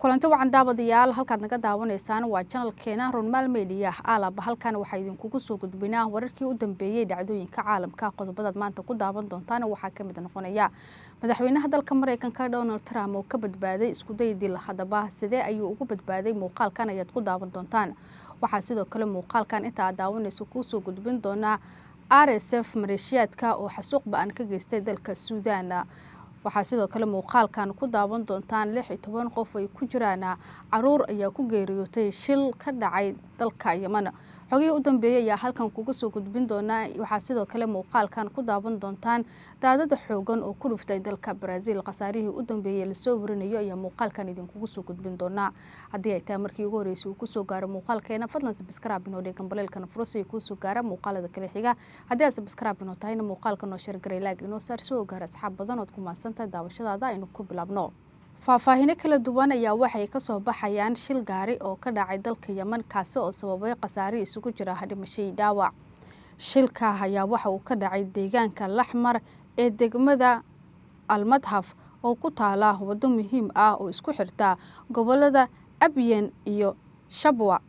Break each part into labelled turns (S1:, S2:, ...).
S1: Kulanti wacan daawadayaal, halkaad naga daawanaysaan waa janalkeena Runmaal Media. Aalaba halkan waxaa idinkugu soo gudbinaa wararkii u dambeeyey dhacdooyinka caalamka. Qodobadaad maanta ku daawan doontaan waxaa kamid noqonaya madaxweynaha dalka Mareykanka Donald Trump oo ka badbaaday iskuday dil. Haddaba sidee ayuu ugu badbaaday? Muuqaalkan ayaad ku daawan doontaan. Waxaa sidoo kale muuqaalkan inta aad daawanayso kuusoo gudbin doonaa RSF maleeshiyaadka oo xasuuq ba-an ka geystay dalka Suudaan. Waxaa sidoo kale muuqaalkan ku daawan doontaan 16 qof ay ku jiraan caruur ayaa ku geeriyootay shil ka dhacay dalka Yeman. Xogihii u dambeeyey ayaa halkan kuga soo gudbin doonaa. Waxaa sidoo kale muuqaalkan ku daawan doontaan daadada xoogan oo ku dhuftay dalka Brazil. Khasaarihii u dambeeyey lasoo warinayo ayaa muuqaalkan idinkugu soo gudbin doonaa. Haddii ay tahay markii ugu horreysay uu kusoo gaaro muuqaalkeena, fadlan subscribe inoo dhig, gambaleelkana furo si ay kuusoo gaara muuqaalada kale xiga. Haddii aad subscribe inoo tahayna, muuqaalka noo share garay, like inoo saar, soo gaara asxaab badan. Ood ku mahadsantahay daawashadaada. Aynu ku bilaabno. Faahfaahino kala duwan ayaa waxay kasoo baxayaan shil gaari oo ka dhacay dalka Yeman, kaasi oo sababay khasaare isugu jira dhimashay dhaawac. Shilka ayaa waxa uu ka dhacay deegaanka Laxmar ee degmada Almadhaf oo ku taala waddo muhiim ah oo isku xirta gobolada Abyan iyo Shabwa.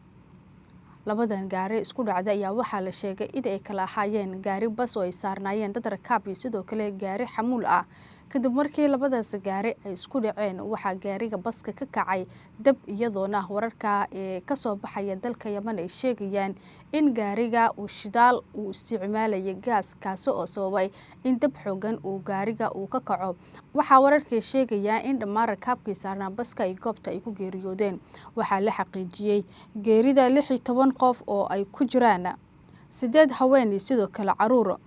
S1: Labadan gaari isku dhacday ayaa waxaa la sheegay in ay kala ahaayeen gaari bas oo ay saarnaayeen dad rakaab iyo sidoo kale gaari xamuul ah. Kadib markii labadaas gaari ay isku dhaceen, waxaa gaariga baska ka kacay dab, iyadoona wararka ee kasoo baxaya dalka Yeman ay sheegayaan in gaariga uu shidaal uu isticmaalayay gaas, kaasi oo sababay in dab xoogan uu gaariga uu ka kaco. Waxaa wararkay sheegayaan in dhammaan rakaabkii saarnaa baska ay goobta ay ku geeriyoodeen. Waxaa la xaqiijiyey geerida 16 qof oo ay ku jiraan 8 haween iyo sidoo kale caruur.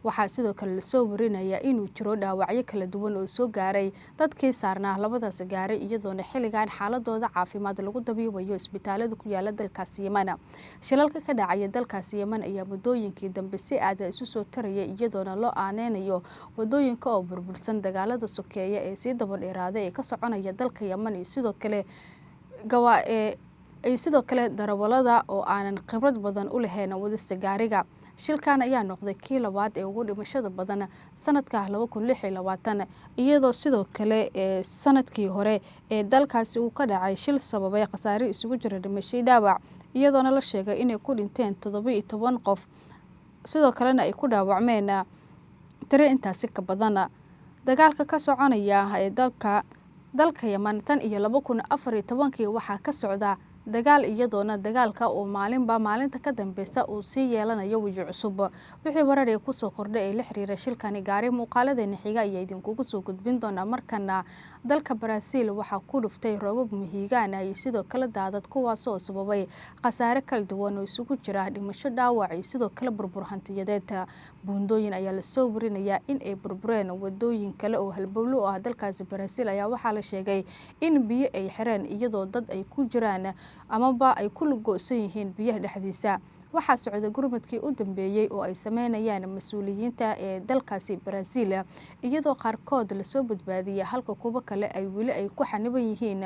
S1: Waxaa sidoo kale lasoo warinayaa inuu jiro dhaawacyo kala duwan oo soo gaaray dadkii saarnaa labadaas gaari, iyadoona xilligan xaaladooda caafimaad lagu dabiibayo isbitaalada ku yaala dalkaasi Yeman. Shilalka ka dhacaya dalkaasi Yeman ayaa muddooyinkii dambe si aada isu soo taraya, iyadoona loo aaneynayo wadooyinka oo burbursan, dagaalada sokeeya ee sii daba dheeraaday ee ka soconaya dalka Yeman, iyo sidoo kale iyo sidoo kale darawalada oo aanan khibrad badan u lahayn wadista gaariga. Shilkan ayaa noqday kii labaad ee ugu dhimashada badan sanadka 2026, iyadoo sidoo kale ee sanadkii hore ee dalkaasi uu ka dhacay shil sababay khasaare isugu jira dhimashay dhaawac, iyadoona la sheegay inay ku dhinteen 17 qof, sidoo kalena ay ku dhaawacmeen tiro intaasi ka badan. Dagaalka ka soconaya ee dalka Yeman tan iyo 2014-kii waxaa ka socda dagaal, iyadoona dagaalka uu maalinba maalinta ka dambeysa uu sii yeelanayo weji cusub. Wixii warar ee kusoo kordhay ee la xiriira shilkani gaari, muuqaaladeena xiga ayaa idinkugu soo gudbin doonaa. Markana dalka Brazil waxaa ku dhuftay roobab mahiigaan ah iyo sidoo kale daadad, kuwaas oo sababay khasaare kala duwan oo isugu jira dhimasho, dhaawac iyo sidoo kale burbur hantiyadeed. Buundooyin ayaa lasoo warinayaa in ay burbureen. Wadooyin kale oo halbowlo u ah dalkaasi Brazil ayaa waxaa la sheegay in biyo ay xireen, iyadoo dad ay ku jiraan amaba ay ku lugo'san yihiin biyaha dhexdiisa. Waxaa socday gurmadkii u dambeeyey oo ay sameynayaan mas-uuliyiinta ee dalkaasi Brazil, iyadoo qaarkood lasoo badbaadiyay, halka kuwo kale ay weli ay ku xaniban yihiin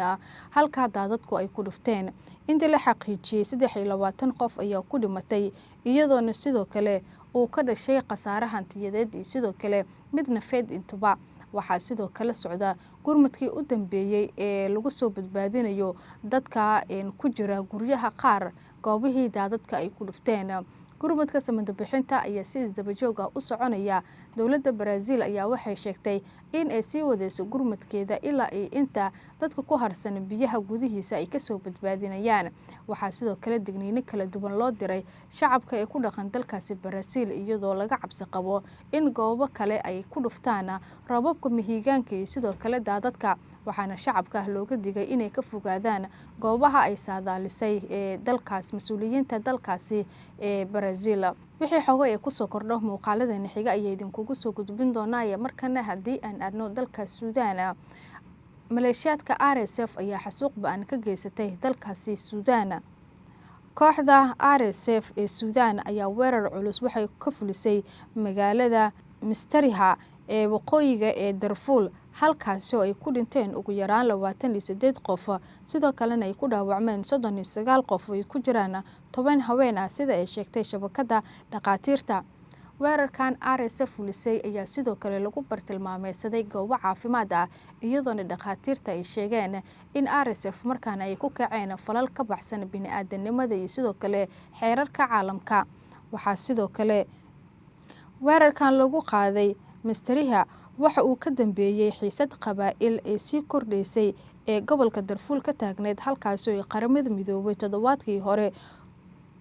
S1: halkaa daadadku ay ku dhufteen. Intii la xaqiijiyey, 23 qof ayaa ku dhimatay, iyadoona sidoo kale uu ka dhashay khasaare hantiyadeed iyo sidoo kale mid nafeed intuba. Waxaa sidoo kale socda gurmadkii u dambeeyey ee lagu soo badbaadinayo dadka ku jira guryaha qaar goobihii daadadka ay ku dhufteen. Gurmadka samata bixinta ayaa si isdabajoog ah u soconaya. Dowladda Brazil ayaa waxay sheegtay in ay sii wadeyso gurmadkeeda ilaa iyo inta dadka ku harsan biyaha gudihiisa ay kasoo badbaadinayaan. Waxaa sidoo kale digniino kala duwan loo diray shacabka ee ku dhaqan dalkaasi Brazil, iyadoo laga cabsi qabo in goobo kale ay ku dhuftaan roobabka mahiigaanka iyo sidoo kale daadadka. Waxaana shacabka looga digay inay ka fogaadaan goobaha ay saadaalisay ee dalkaas mas-uuliyiinta dalkaasi ee Brazil. Wixii xogo ee kusoo kordho, muuqaaladana xiga ayaa idinkugu soo gudbin doonaa. Markana haddii aan aadno dalka Suudaan, maleeshiyaadka RSF ayaa xasuuq ba-an ka geysatay dalkaasi Suudaan. Kooxda RSF ee Suudaan ayaa weerar culus waxay ka fulisay magaalada Mistariha ee waqooyiga ee Darfuul, halkaasi oo ay ku dhinteen ugu yaraan 28 qof, sidoo kalena ay ku dhaawacmeen 39 qof oo ay ku jiraan 10 haween ah, sida ay sheegtay shabakada dhakhaatiirta. Weerarkan RSF fulisay ayaa sidoo kale lagu bartilmaameysaday goobo caafimaad ah, iyadoona dhakhaatiirta ay sheegeen in RSF markaana ay ku kaceen falal ka baxsan bini'aadanimada iyo sidoo kale xeerarka caalamka. Waxaa sidoo kale weerarkan lagu qaaday Mastariha waxa uu ka dambeeyey xiisad qabaa'il ee sii kordhaysay ee gobolka Darfuur ka taagneyd, halkaasi oo ay Qaramada Midoobay toddobaadkii hore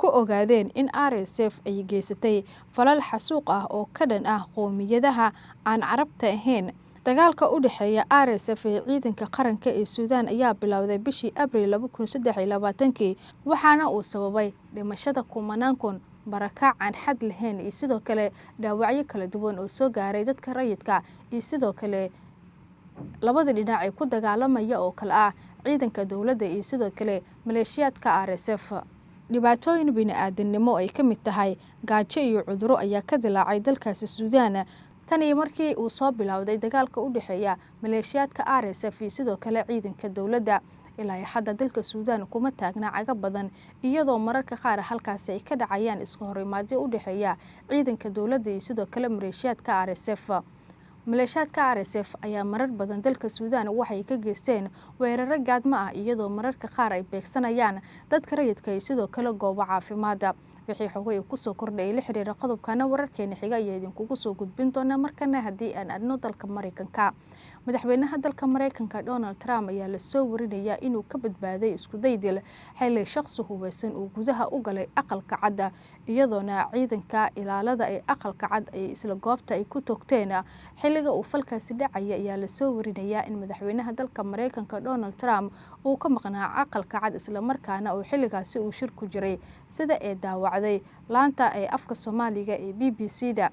S1: ku ogaadeen in RSF ay geysatay falal xasuuq ah oo ka dhan ah qowmiyadaha aan Carabta ahayn. Dagaalka u dhexeeya RSF ee ciidanka qaranka ee Suudaan ayaa bilowday bishii Abriil 2023, waxaana uu sababay dhimashada kumanaan kun, barakac aan xad lahayn iyo sidoo kale dhaawacyo kala duwan oo soo gaaray dadka rayidka iyo sidoo kale labada dhinac ee ku dagaalamaya oo kale ah ciidanka dowladda iyo sidoo kale maleeshiyaadka RSF. Dhibaatooyin bini'aadanimo ay ka mid tahay gaajo iyo cudurro ayaa ka dilaacay dalkaasi Suudaan tan iyo markii uu soo bilowday dagaalka u dhexeeya maleeshiyaadka RSF iyo sidoo kale ciidanka dowladda. Ilaa hadda dalka Suudaan kuma taagna caga badan, iyadoo mararka qaar halkaasi ay ka dhacayaan isku horimaadyo u dhexeeya ciidanka dowladda iyo sidoo kale maleeshiyaadka RSF. Maleeshiyaadka RSF ayaa marar badan dalka Suudaan waxay ka geysteen weeraro gaadmo ah, iyadoo mararka qaar ay beegsanayaan dadka rayidka iyo sidoo kale goobo caafimaadda. Wixii xogay kusoo kordhayay la xiriira qodobkana wararkeena xiga ayaa idinkugu soo gudbin doona. Markana haddii aan adno dalka Mareykanka, madaxweynaha dalka Mareykanka Donald Trump ayaa lasoo warinayaa inuu ka badbaaday isku daydil xilli shaqsi hubeysan uu gudaha u galay Aqalka Cadda, iyadoona ciidanka ilaalada ee Aqalka Cad ay isla goobta ay ku toogteen. Xilliga uu falkaasi dhacaya ayaa lasoo warinayaa in madaxweynaha dalka Mareykanka Donald Trump uu ka maqnaa Aqalka Cad, islamarkaana uu xilligaasi uu shir ku jiray, sida ee daawacday laanta ee afka Soomaaliga ee BBC-da.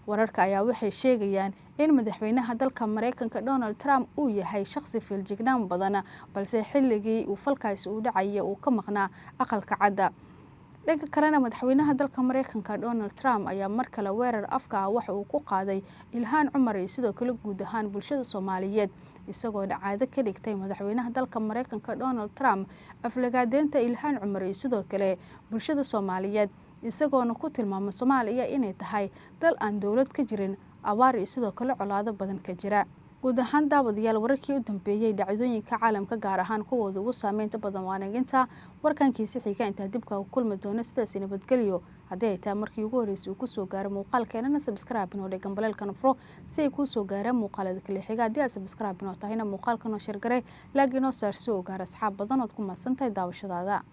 S1: Wararka ayaa waxay sheegayaan in madaxweynaha dalka Mareykanka Donald Trump uu yahay shaqsi feeljignaan badan, balse xilligii uu falkaasi uu dhacaya uu ka maqnaa Aqalka Cadda. Dhanka kalena, madaxweynaha dalka Mareykanka Donald Trump ayaa mar kale weerar afka ah waxa uu ku qaaday Ilhaan Cumar iyo sidoo kale guud ahaan bulshada Soomaaliyeed, isagoo caado ka dhigtay madaxweynaha dalka Mareykanka Donald Trump aflagaadeynta Ilhaan Cumar iyo sidoo kale bulshada Soomaaliyeed, isagoona ku tilmaamay Soomaaliya inay tahay dal aan dowlad ka jirin, abaar iyo sidoo kale colaado badan ka jira. Guud ahaan daawadayaal, wararkii u dambeeyey dhacdooyinka caalamka, gaar ahaan kuwooda ugu saameynta badan, waanaginta warkankiisi xiga. Intaa dibka u kulmi doono, sidaasi nabadgelyo. Haddii ay tahay markii ugu horreysay uu kusoo gaaro muuqaalkeenana, subscribe inoo dhegan baleelkan furo si ay kuu soo gaaraan muuqaalada kale xiga. Haddii aad subscribe inoo tahayna, muuqaalkan oo share garee, like inoo saar si uu gaaro asxaab badan. Ood ku mahadsan tahay daawashadaada.